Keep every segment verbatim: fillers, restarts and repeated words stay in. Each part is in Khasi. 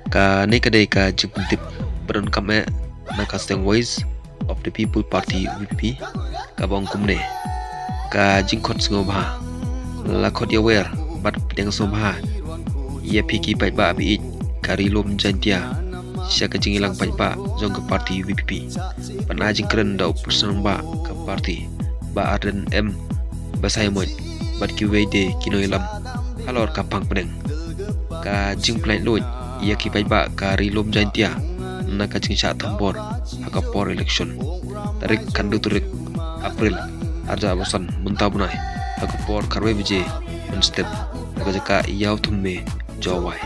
Kane ka dei ka jingpyntip ba donkam eh na ka seng Voice of the People Party, V P P, kaba ong kumne: Ka jingkhot sngewbha la khot ïawer bad pdiang sngewbha ïa phi ki paidbah ba ïeit ka Ri Lum Jaiñtia sha ka jingïalang paidbah jong ka party V P P. Ban ai jingkren da u President ba ka party, Bah Ardent M Basaiawmoit, bad kiwei de ki nongïalam halor ka phang pdeng. Ka jingpynlait luid ïa ki paidbah ka Ri Lum Jaiñtia na ka jingshah thombor ha ka por election, tarik khatlai tarik April arhajar arphew san, mynta u bnai, ha ka por khatwei baje mynstep ha ka jaka Ïawthumme, Jowai.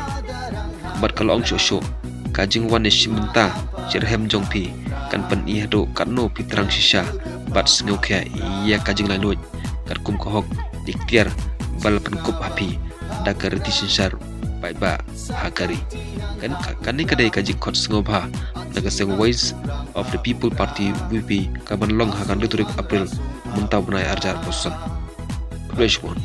Bad ka la ong shuh shuh, ka jingwan ïashim bynta shitrhem jong phi kan pyni haduh katno phi thrang shisha bad sngewkhia ïa ka jinglait luid katkum ka hok iktiar ba la pynkup ha phi da ka riti synshar paidbah ha ka ri. Kan, ka, kane ka dei ka jingkhot sngewbha na ka seng Voice of the People Party, V P P, kaban long ha ka khatlai tarik April, mynta u bnai, arhajar arphew san. Khublei shibun.